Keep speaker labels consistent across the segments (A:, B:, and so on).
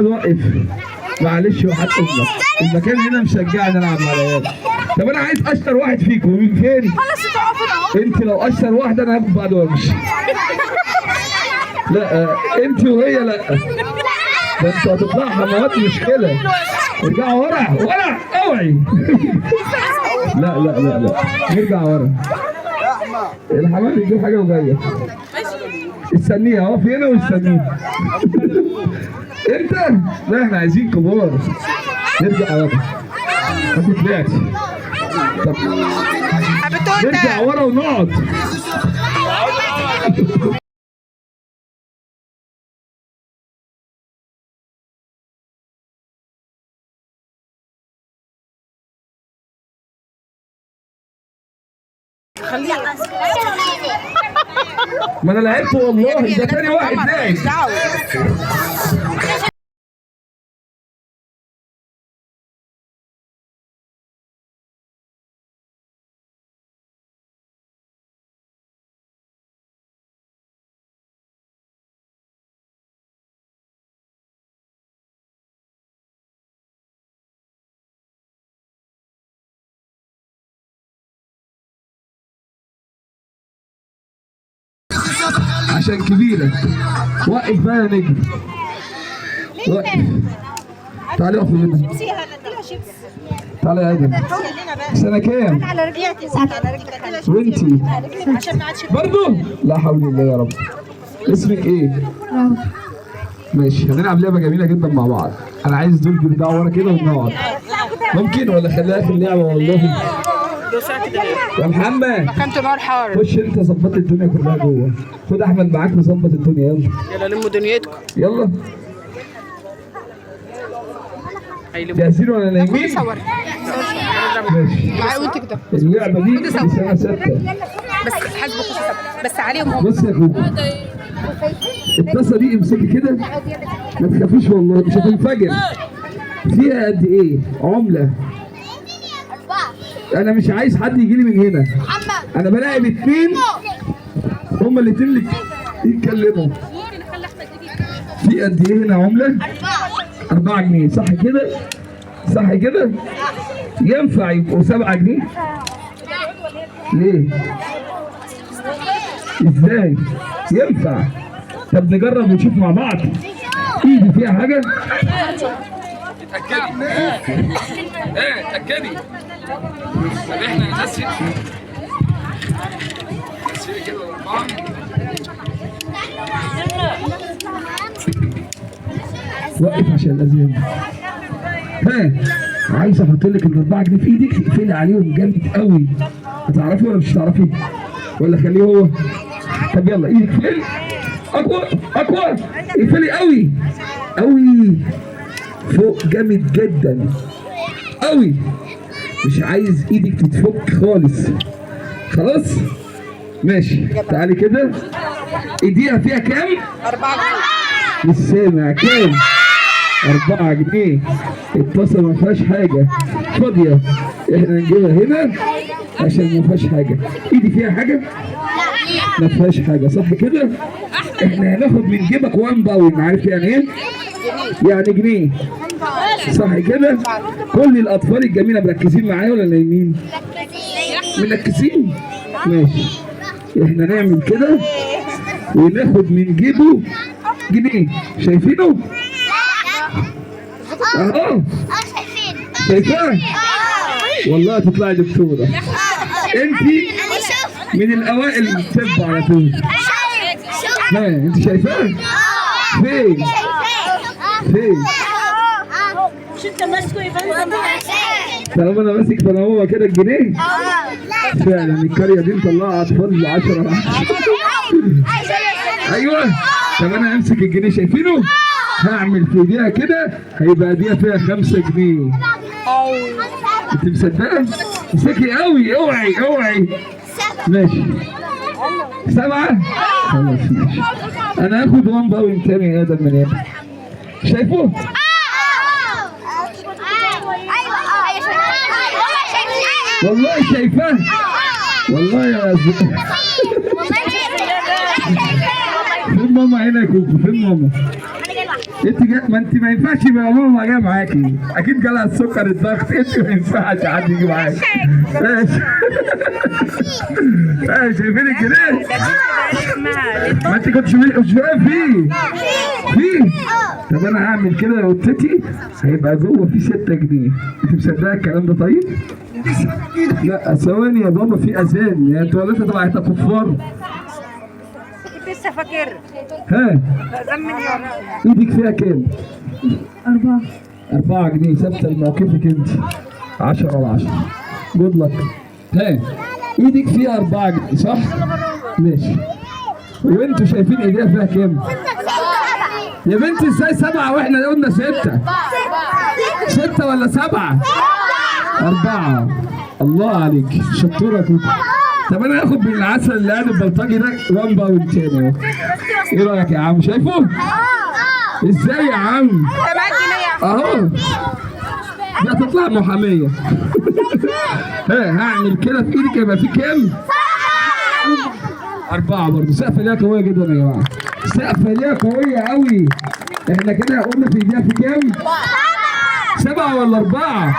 A: وقف، معلش وحد امك، المكان هنا مشجعني العب مع العيال. طب انا عايز اشطر واحد فيكم، مين فين؟ انت لو اشطر واحدة انا هاخد بعض وامشي. لا انت وهي لا، ده انتوا هتطلعوا حموات مشكلة. ارجعوا ورا ورا، اوعي. لا لا لا لا، نرجع ورا. الحمام بيجيب حاجة وجاية. استنيها اهو في هنا واستنيها. انت لا، احنا عايزين كبار. نرجع ورا، انت طلعتي. طب نرجع ورا ونقعد. ما انا لعبت والله، ده تاني واحد لعب. عشان كبيرة. وقف بقى يا نجم، وقف. تعالي اقف هنا، تعالي يا ادم. سنة كام؟ وانتي برضو؟ لا حول الله يا رب. اسمك ايه؟ ماشي، هنلعب لعبة جميلة جدا مع بعض. انا عايز دول يرجعوا ورا كده ونقعد. ممكن ولا خليها في اللعبة؟ والله يا محمد
B: كانت نار حار.
A: خش انت ظبط الدنيا كلها جوه. خد احمد معاك وظبط الدنيا. يلا
B: يلا لموا دنيتكم.
A: يلا، جاهزين ولا نايمين؟ ماشي.
B: معايا وانت كده.
A: اللعبة دي لسنة 6.
B: بس حاسبه خش بس عليهم هم.
A: بص يا كوكو، الطاسة دي امسكي كده، ما تخافيش والله مش هتنفجر. فيها قد ايه؟ عملة. انا مش عايز حد يجي لي من هنا. انا بلاعب اتنين، هما الاتنين اللي يتكلموا. في قد ايه هنا عملة؟ 4 جنيه، صح كده؟ صح كده؟ ينفع يبقوا 7 جنيه؟ ليه؟ ازاي؟ ينفع. طب نجرب ونشوف مع بعض. ايدي فيها حاجة؟ اتأكدي. ايه اتأكدي. طب احنا نقسم نقسم كده الأربعة. وقف عشان الأذان. ها، عايز احط لك ال4 جنيه في ايدك، تقفلي عليهم جامد قوي. هتعرفي ولا مش هتعرفي؟ ولا خليه هو؟ طب يلا ايدك فين؟ اقوى اقوى، اقفلي قوي قوي فوق جامد جدا قوي، مش عايز ايدك تتفك خالص. خلاص ماشي، تعالي كده. ايديها فيها كام؟
B: 4 جنيه.
A: مش سامع. كام؟ 4 جنيه. الطاسه ما فيهاش حاجة فاضية، احنا نجيبها هنا عشان ما فيهاش حاجة. ايدي فيها حاجة؟ ما فيهاش حاجة، صح كده؟ احنا هناخد من جيبك 1 pound. عارف يعني ايه؟ يعني جنيه، صح كده؟ كل الاطفال الجميلة مركزين معايا ولا نايمين؟ مركزين؟ ماشي، احنا نعمل كده وناخد من جيبه جنيه. شايفينه؟ اهو شايفاه؟ والله تطلعي دكتورة انت من الاوائل الطب على طول. ها انت شايفاه؟ فين؟ فين؟
C: مش انت ماسكه يا فندم؟
A: طالما انا ماسك فانا هو كده الجنيه. فعلا القرية دي مطلعه اطفال 10. ايوه، طب انا امسك الجنيه، شايفينه؟ هعمل في ايديها كده، هيبقى ايديها فيها 5 جنيه. انت مصدقه؟ امسكي قوي، اوعي اوعي. ماشي 7. خلاص ماشي، انا هاخد 1 pound تاني يا ادم من هنا. شايفه؟ والله شايفاه، والله يا فين ماما هنا يا كوكو؟ فين ماما؟ انت جا... ما انت ما ينفعش يبقى ماما جاية معاكي، اكيد جالها السكر الضغط، انت ما ينفعش حد يجي معاكي. ماشي. ماشي، شايفين الجنيه؟ ما انت كنتش مش فاهم فيه. فيه؟ طب انا هعمل كده يا قطتي، هيبقى جوه في 6 جنيه، انت مصدقه الكلام ده طيب؟ لا ثواني يا بابا، في اذان، يعني انتوا ولا انت طلعت كفار؟
B: كنت لسه فاكر.
A: ها
B: اذان من يوم.
A: ايدك فيها كام؟
C: 4.
A: 4 جنيه. ثابتة لموقفك انت. 10 على 10. good luck. ها ايدك فيها 4 جنيه صح؟ ماشي. وانتوا شايفين ايديها فيها كام؟ يا بنتي ازاي 7 واحنا قلنا 6؟ 6 ولا 7؟ 4. الله عليك، شطوره يا كوكو. طب انا هاخد من العسل اللي قاعد البلطجي ده 1 pound تاني اهو. ايه رايك يا عم؟ شايفه؟ ازاي يا عم؟
B: انت معاك جنيه.
A: اهو دي هتطلع محاميه. ها هعمل كده في ايدك يبقى في كام؟ 4 برضه. سقفه ليها قوية جدا يا جماعة، سقفه ليها قوية قوي. احنا كده قلنا في ايديها في كام؟ 7 ولا 4؟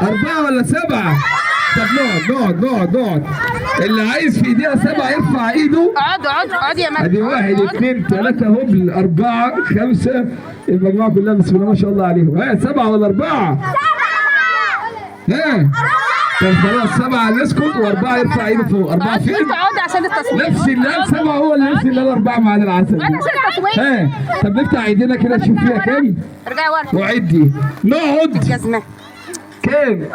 A: 4 ولا 7؟ طب نقعد نقعد نقعد نقعد. اللي عايز في ايديها 7 يرفع ايده.
B: اقعد اقعد اقعد يا مريم.
A: ادي 1 2 3 هبل 4 5، المجموعة كلها بسم الله ما شاء الله عليهم. ها 7 ولا 4؟ ها طب خلاص 7 نسكت و4 يرفع ايده فوق. 4 فين؟
B: اقعد عشان التصوير.
A: نفس اللي قال 7 هو اللي نفس اللي قال 4 مع العسل.
B: اقعد عشان التصوير.
A: ها طب نفتح ايدينا كده نشوف فيها كام
B: ارجعي ورا.
A: وعدي. نقعد.
B: جزمه.
A: كام؟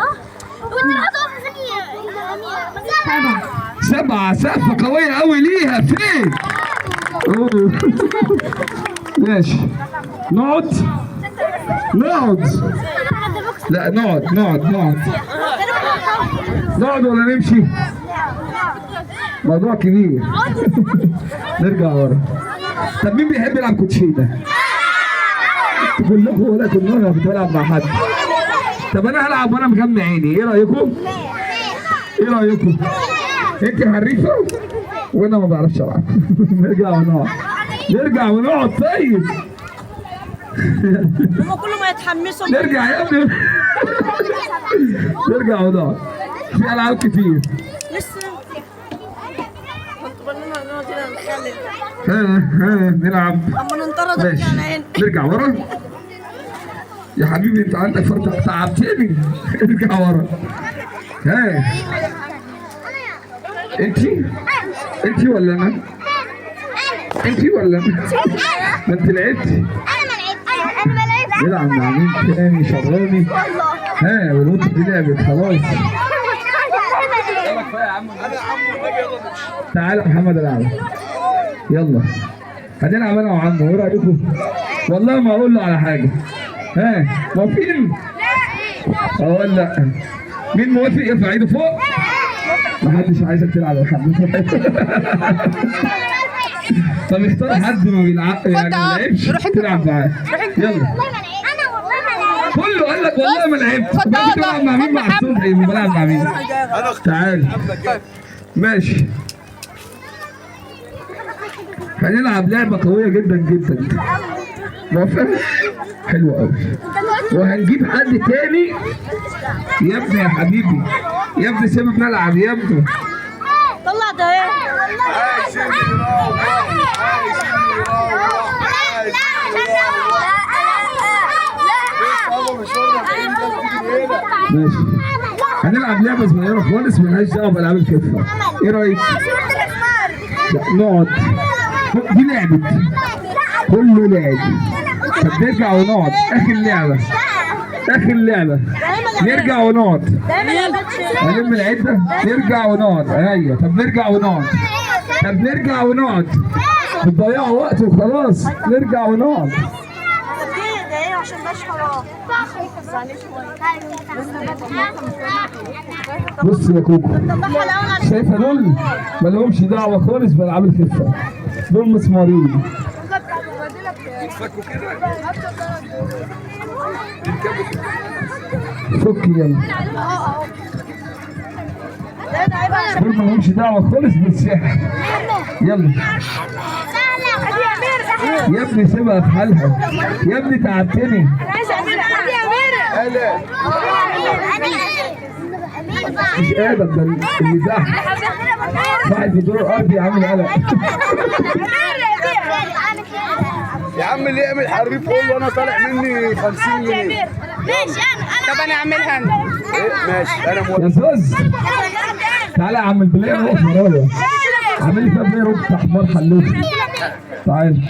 A: 7. سقفة قوية قوي ليها. فين؟ ماشي نقعد نقعد. لا نقعد نقعد نقعد نقعد ولا نمشي؟ موضوع كبير. نرجع ورا. طب مين بيحب يلعب كوتشينة؟ كلكم ولا كلنا كنت بلعب مع حد. طب انا هلعب وانا مغمى عيني، ايه رايكم؟ ايه رايكم؟ انت حريفه وانا ما بعرفش العب. نرجع ونقعد، نرجع ونقعد. طيب
C: هم كل ما يتحمسوا.
A: نرجع يا ابني. نرجع ونقعد. في العاب كتير
C: لسه كنت بقول نقعد هنا نخلي.
A: ها ها نلعب.
C: اما ننطرد.
A: ماشي
C: رجعنا هنا.
A: نرجع ورا يا حبيبي، انت عندك فرط تعبتني. ارجع ورا. ها انتي انتي ولا انا؟ انتي ولا انا؟ ما انت لعبتي. نلعب مع مين تاني؟ شراني. ها والقطه دي لعبت خلاص. تعالى يا محمد العب. يلا هنلعب انا وعمو، ايه رايكم؟ والله ما اقول له على حاجة. ها موافقين؟ اقول لا. مين موافق يرفع ايده فوق؟ محدش عايزك تلعب يا محمد. طب اختار حد ما بيلعب يعني ما لعبش تلعب معاه. يلا كله قال لك والله ما لعبت.
B: خد
A: طب انت
B: ده،
A: بتلعب مع مين
B: خد
A: مع الصبح؟ بلعب مع مين؟ تعال ماشي. هنلعب لعبة قوية جدا جدا. موافق؟ حلوة قوي. وهنجيب حد تاني. يا ابني يا حبيبي يا ابني سيبنا نلعب يا ابني.
C: طلع ده ايه؟
A: ماشي هنلعب لعبة صغيرة خالص ملهاش دعوة بألعاب الخفة. ايه رأيك؟ لا نقعد. دي لعبة كله لعب. طب نرجع ونقعد. آخر لعبة، آخر لعبة. نرجع ونقعد. هنلم العدة. نرجع ونقعد. ايوه طب نرجع ونقعد. طب نرجع ونقعد. بتضيعوا وقت وخلاص. نرجع ونقعد.
C: ده ايه عشان مش حرام.
A: بص يا كوكو، شايفه دول؟ ما لهمش دعوه خالص بالعاب الخفة، دول مسمارين. فك يلا. دول ما لهمش دعوه خالص بالسحر. يلا يا ابني سيبها في حالها يا ابني، تعبتني.
C: انا عايزه اعملها يا اميره.
A: مش قادر، ده اللي تحت واحد في الدور الارضي عامل قلق.
D: يا عم اللي يعمل حريف قول له انا طالع مني 50 جنيه.
C: ماشي انا
B: طب انا اعملها انا.
D: ايه ماشي انا موافق.
A: يا زوز تعالى يا عم ال player، اقف ورايا. عامل لي فيها player وانت حمار حلوف. تعال.